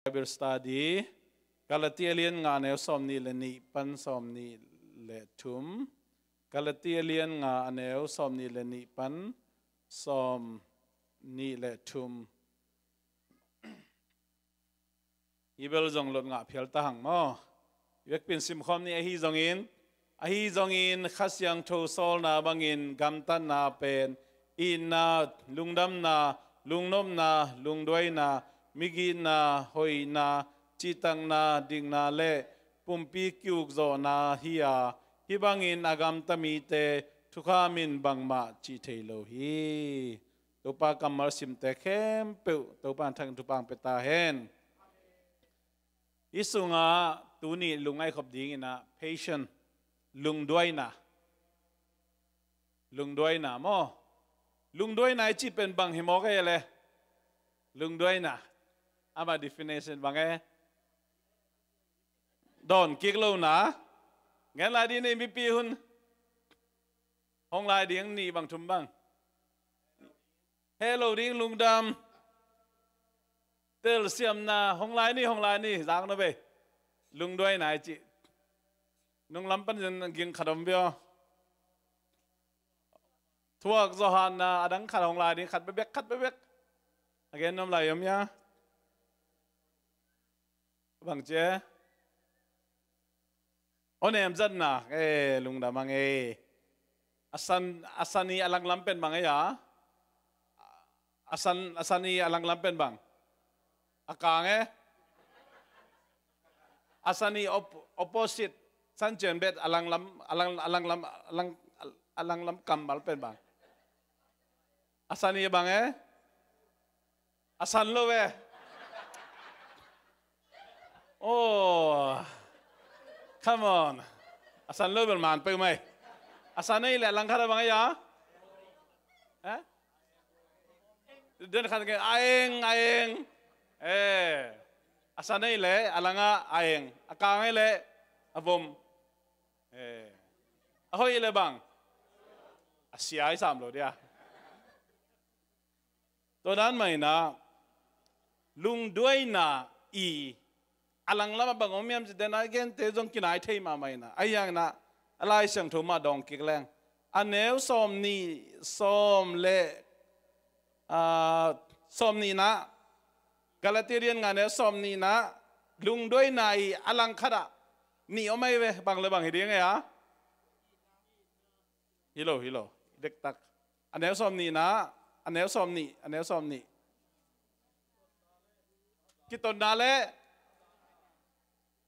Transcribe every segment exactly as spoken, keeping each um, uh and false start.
Bible study, Galati a lian nga a neu sawm nih le nih pan sawm nih le thum. Galati a lian nga a neu sawm nih le nih pan sawm nih le thum. Hi bel zong lot ngah phial ta hang maw. I vekpi in simkhawm ni. Ahi zongin, ahi zongin Kha Siangtho sawlna bangin gamtatna pen itna, lungdamna, lungnopna, lungduaina, migitna, hoihna, cihtakna, dikna le pumpi ki-ukzawhna hi a, hih bangin a gamta mite thukham in bangmah cih thei lo hi. Topa kammal simte khempeuh Topa in thangin thupha hong pia ta hen. Hih sungah tuni lungngaihkhop dingin ah patient, lungduaina. Lungduaina maw. Lungduaina i cih pen bang hi mawk ei le? Lungduaina, ama definition bang e? Dawn kik lohna. Ngen lai ding ni, mipi hun. Hong lai ding nih bang thum bang. Heh lo ding lungdam. Telsiamna, hong lai ni, hong lai ni, zak na ve. Lungduaina i cih. Nung lam pan zin ging khat om bia. Thuak zawhana, a dang khat hong lai ding, khat bebek, khat bebek. A gen nuam lai om ia. Bang ci e? Aw, nem zatna, eh, lungdam ang e. A san, a san i a langlam pen bang e ia? A san, a san i a langlam pen bang? A kang e? A san i op-, opposite, san cian bet a langlam, a lang, a langlam, a lang, a langlam kammal pen bang? A san i bang e? A san lo e. Oh, come on. A san lo bel man peuhmah e. A san ei le a langkhat a bang e ia? Eh? Den khat ke a eng, a eng. Eh. A san ei le a langa a eng. A kang ei le a vom. Eh. A hoih ei le bang? A sia i sam lo dia. Tua dan mah in ah, lungduaina i a langlam a bang om hiam cih dan a gente zong kinai thei mahmah in ah. Ahi hangin ah, a Lai Siangtho mah dawng kik leng. A neu sawm nih, sawm le, ah, sawm nihna, Galati lian nga neu sawm nihna, lungduaina i a langkhat ah nih om ahi ve, bang le bang hi ding e ia? Hi lo, hi lo. Dektak. A neu sawm nihna, a neu sawm nih, a neu sawm nih. Kitotna le,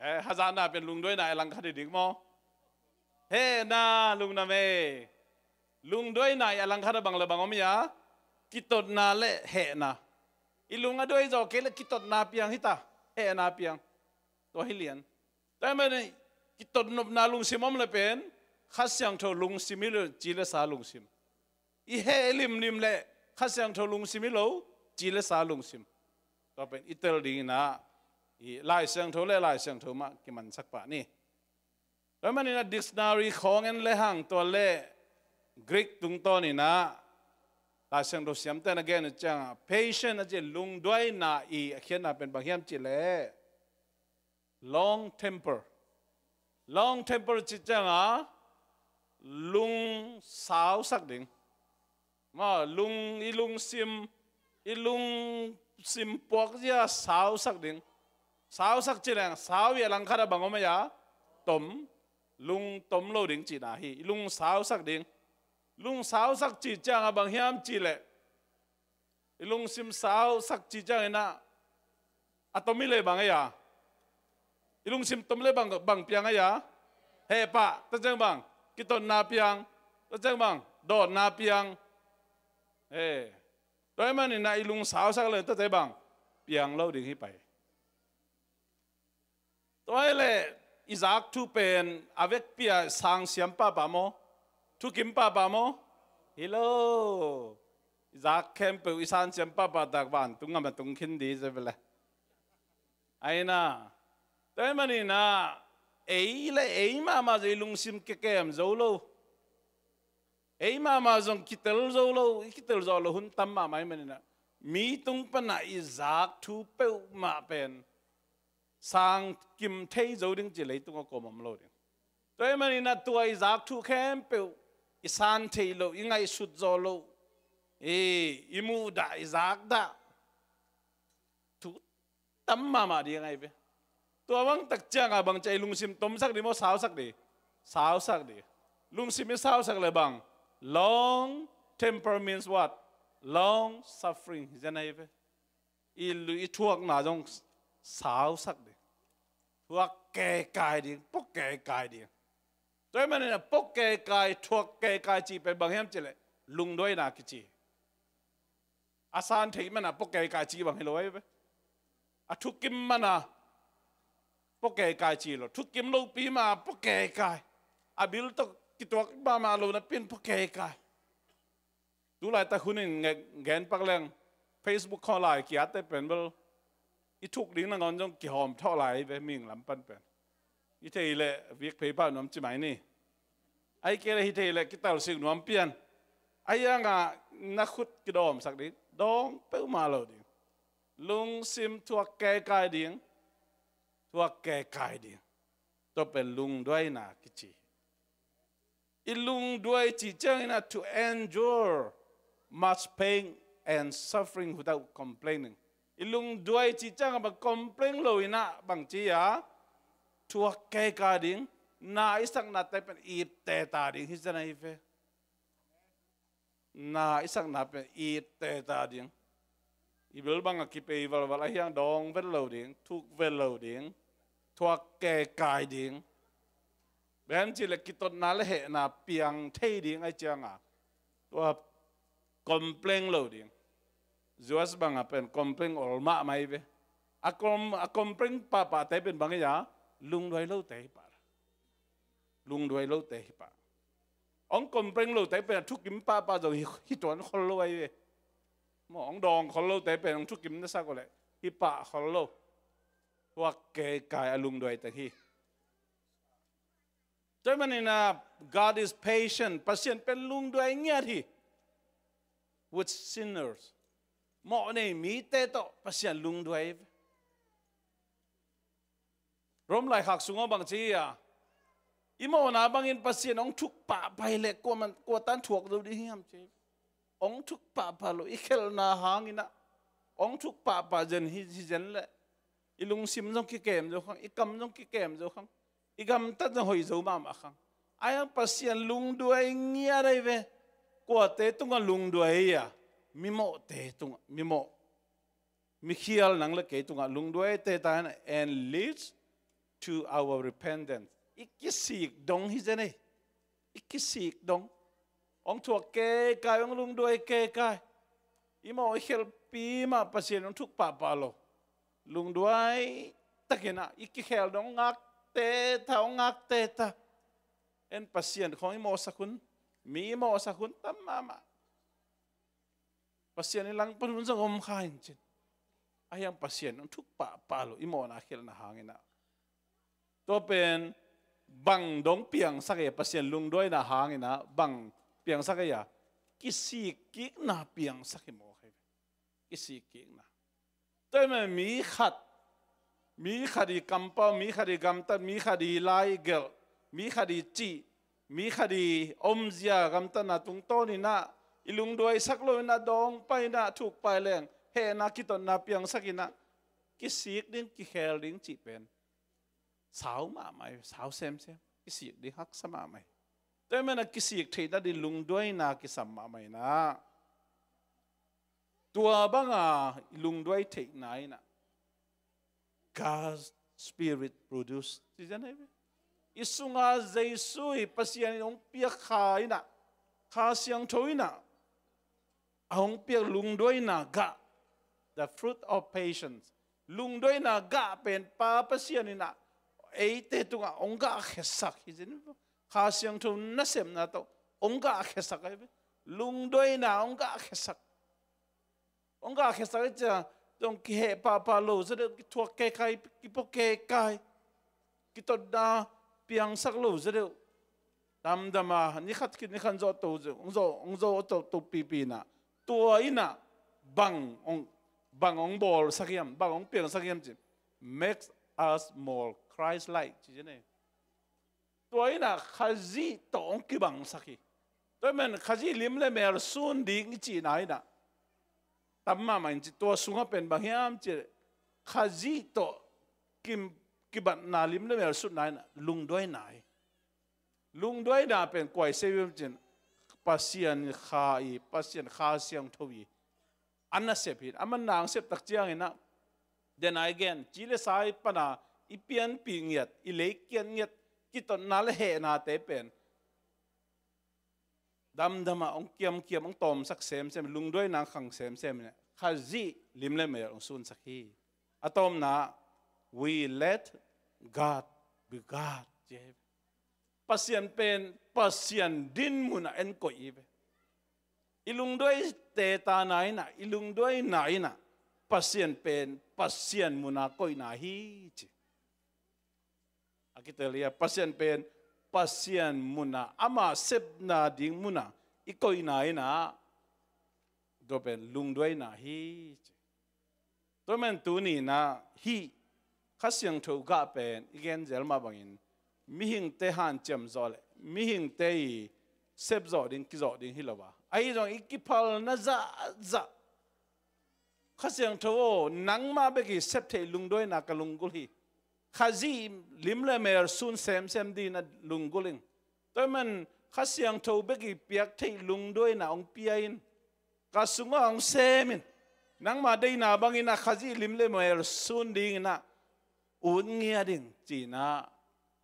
eh, hazatna pen lungduaina i a langkhat hi ding maw? Hehna, lungdam e. Lungduaina i a langkhat a bang le bang om ia? Kitotna le hehna. I lung a duai zaw kei le kitotna piang hi ta, hehna piang. Tua hi lian. Tua ahih manin kitotnopna lungsim om le pen Kha Siangtho lungsim hi lo, ci le sa lungsim. I heh limlim le Kha Siangtho lungsim hi lo, ci le sa lungsim. Tua pen i tel dingin ah, i Lai Siangtho le Lai Siangtho mah kimansak pah ni. Tua ahih manin ah dictionary khawng en le hang tua le Greek tungtawn in ah Lai Siangtho siamte in a gen uh ciangin ah, patient a ci lungduaina i a khiatna pen bang hiam cih leh long temper. Long temper cih ciangin ah lung sausak ding. Maw, lung, i lungsim, i lungsim puakzia sausak ding. Sausak cih leng, sau i a langkhat a bang om ahi a? Tom. Lung tom lo ding cihna hi. I lung sausak ding. Lung sausak cih ciangin bang hiam cih leh, i lungsim sausak cih ciangin ah, a tom i le bang ahi a? I lungsim tom le bang, bang piang ahi a? Heh pah, tua ciang bang? Kitotna piang. Tua ciang bang? Dawnna piang. Eh. Tua ahih manin ah i lung sausak le tua ciang bang? Piang lo ding hi pai. Tua ahih leh i zak thu pen a vekpi a sang siam pahpah maw? Thukim pahpah maw? Hi lo. I zak khempeuh i sang siam pahpah tak vantung gam a tung khin ding hi ve le. Ahi na. Tua ahih manin ah ei le ei mahmah zong i lungsim kikem zo lo. Ei mahmah zong kitel zo lo, i kitel zawh loh hun tam mahmah ahih manin ah, mi tung pan ah i zak thu peuhmah pen Sang kim thei zo ding ci leitung a kuamah om lo ding. Tua ahih manin a tua i zak thu khempeuh i san theih loh, i ngaihsut zawh loh, i, i muhdah, i zakdah thu tam mahmah ding ahi ve. Tua bang tak ciangah bang ci a, i lungsim tomsak ding maw, sausak ding? Sausak ding. Lungsim i sausak le bang? Long temper means what? Long suffering hi zen ahi ve. I lu i thuakna zong sausak ding. Thuak kekai ding, pok kekai ding. Tua ahih manin a pok kekai, thuak kekai cih pen bang hiam cih leh lungduaina kici. A san theih man a pok kekai cih bang hi lo ahi ve. A thukim man a pok kekai cih lo. Thukim lopi man a pok kekai. A bil tawh kituak mahmah lo napi in pok kekai. Tulaitak hun in nge-, gen pak leng Facebook khawng lai ki-atte pen bel i thuk ding nangawn zong kihawm thawh lai ve, mihing lam pan pen. Hi thei leh vik phei pah nuam ci mai ni. Ahih kei leh hi thei leh kitalsik nuam pian. Ahi hangah na khut kidawmsak ding, dawng peuhmah lo ding. Lungsim thuak kekai ding, thuak kekai ding. Tua pen lungduaina kici. I lungduai cih ciangin a, to endure much pain and suffering without complaining. I lungduai cih ciangin a bang complain lo in a bang ci a, thuak kekai ding, na i saknate pen it teta ding hi zen ahi ve. Na i sakna pen it teta ding. I bil bang a kipei valval ahi hang dawng vet lo ding, thuk vet lo ding, thuak kekai ding. Bang hiam cih leh kitotna le hehna piang thei ding ahih ciangah tua complain lo ding. U S bang a pen complain ol mahmah hi ve. A com-, a complain pahpahte pen bang hi a, lungduai lote hi pah. Lungduai lote hi pah. Hong complain lote pen a thukim pahpah zong hi, hi tuan khol lo ahi ve. Maw, hong dawng khol lote pen hong thukim na sak uh leh hi pah khol lo. Thuak kekai a lungduai teng hi. Tua ahih manin a, God is patient. Pasian pen lungduai ngiat hi. With sinners. Mawh nei mite tawh Pasian lungduai. Rom laikhak sungah bang ci hi a, i mawhna bangin Pasian hong thuk pahpah hi leh kua man, kua tan thuak zo ding hiam ci. Hong thuk pahpah lo, i khelhna hangin a hong thuk pahpah zen hi, hi zen leh i lungsim zong kikem zo khang, i kam zong kikem zo khang, i gamtat zong hoih zo mahmah khang. Ahi hang Pasian lungduai ngiat ahi ve. Kuate tungah lungduai hi a, mimawhte tungah, mimawh, mikhial nang le kei tungah lungduai teta hi a, and leads to our repentance. I kisik dong hi zen ei. I kisik dong. Hong thuak kekai, hong lungduai kekai. I mawh i khelhpi mah Pasian hong thuk pahpah lo. Lungduai takin a, i kikhel dong ngak teta, hong ngak teta. En Pasian khawng i mawhsak hun, mi i mawhsak hun tam mahmah. Pasian i langpan hun zong om kha in cin. Ahi hang Pasian hong thuk pahpah lo, i mawhna khelhna hangin a. Tua pen bang dong piangsak ei, Pasian lungduaina hangin a bang piangsak ei a, kisikkikna piangsak hi mawk hi ve. Kisikkikna. Tua ahih manin mi khat, mi khat i kampau, mi khat i gamtat, mi khat i lai i gelh, mi khat i cih, mi khat i omzia gamtatna tungtawn in a, i lungduaisak lo in a, dawng pai in a, thuk pai leng, hehna kitotna piangsak in a, kisik ding, kikhel ding cih pen sau mahmah hi, sau semsem, kisik ding haksa mahmah hi. Tua ahih manin a kisik theihna ding lungduaina kisam mahmah in a. Tua banga i lungduai theihna in a, God's Spirit produce. Ci zen ahi ve. I sunga Jesu i Pasian in hong piak Kha in a, Kha Siangtho in a, a hong piak lungduaina gah, the fruit of patience. Lungduaina gah pen Pa Pasian in a, eite tungah hong gahkhiasak hi zen. Kha Siangtho nasepna tawh hong gahkhiasak ahi ve. Lungduaina hong gahkhiasak. Hong gahkhiasak hi ciang, zong kiheh pahpah lo zaw deuh, kithuak keikai, kipua keikai, kitotna piangsak lo zaw deuh. Damdam a, ni khat khit ni khat zawh to zaw, hong zawh, hong zawh to, to pipi in a. Tua in a, bang hong, bang hong bawlsak hiam, bang hong piangsak hiam cih. Makes us more Christ-like, ci ci ne. Tua in ah Khazih tawh hong kibangsak hi. Tua ahih manin Khazih lim le mel sun ding i cihna in ah tam mahmah in ci, tua sungah pen bang hiam cih leh Khazih tawh kim-, kibatna, lim le mel sunna in ah lungduaina hi. Lungduaina pen kua i sep hiam cih leh Pasian Kha i, Pasian Kha Siangtho i, a nasep hi. Aman na hong sep tak ciangin ah, den a i gen, ci le sa i pan a i pianpih ngiat, i lei kiat ngiat, kitotna le hehnate pen damdam ah hong kiamkiam, hong tawmsak semsem, lungduaina hong khang semsem in ah Khazih lim le mel hong sunsak hi. A tawpna, "We let God be God," ci hi. Pasian pen Pasian dinmun ah en koih hi ve. I lungduai tetana in ah, i lungduaina in ah Pasian pen Pasian mun ah koihna hi, ci. A kitel hi a, Pasian pen Pasian mun ah, ama sepna ding mun ah i koihna in ah, tua pen lungduaina hi, ci. Tua ahih manin tuni in ah hih Kha Siangtho gah pen i gen zel mah bangin mihingte hanciam zawh le mihingte i sep zawh ding, kizawh ding hi lo a, ahi zong i kiphalna zahzah, Kha Siangtho aw, nangmah bek i sep theih lungduaina ka lunggulh hi. Khazih lim le mel sun semsem ding in ah lunggulh ing. Tua ahih manin Kha Siangtho bek i piak theih lungduaina hong pia in, ka sungah hong sem in, nangma deihna bangin ah Khazih lim le mel sun ding in ah ut ngiat ing, ci in ah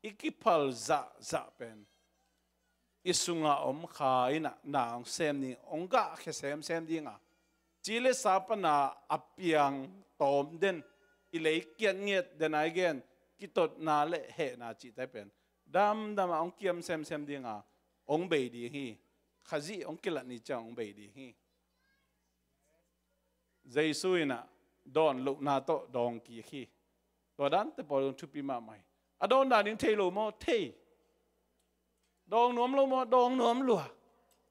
i kiphal zahzah pen i sungah om Kha in ah na hong sem ding, hong gahkhia semsem ding a, ci le sa pan a a piang tawm den, i lei kiat ngiat, den a i gen, kitotna le hehna cihte pen damdam ah hong kiam semsem ding a, hong bei ding hi. Khazih hong kilat ni ciang hong bei ding hi. Jesu in ah dawn lohna tawh dawng kik hi. Tua dante pawl zong thupi mahmah hi. A dawn dan ding thei lo maw? Thei. Dawng nuam lo maw? Dawng nuam lua.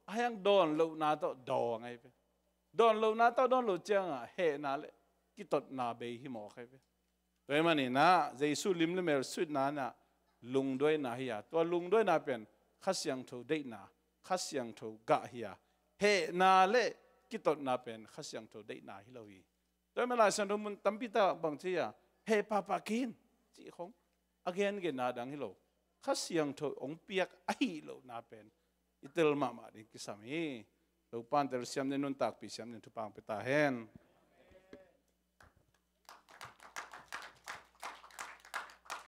Ahi hang dawn lohna tawh dawng ahi ve. Dawn lohna tawh dawn loh ciang ah hehna le kitotna bei hi mawk ahi ve. Tua ahih manin ah Jesu lim le mel suitna in ah lungduaina hi a, tua lungduaina pen Kha Siangtho deihna, Kha Siangtho gah hi a, hehna le kitotna pen Kha Siangtho deihna hi lo hi. Tua ahih manin Lai Siangtho mun tampi tak bang ci a, "Heh pahpah kei in," cih khong a gengenna dang hi lo. Kha Siangtho hong piak ahih lohna pen i tel mahmah ding kisam hi. Topa'n telsiam ding, nuntakpih siam ding thupha hong pia ta hen.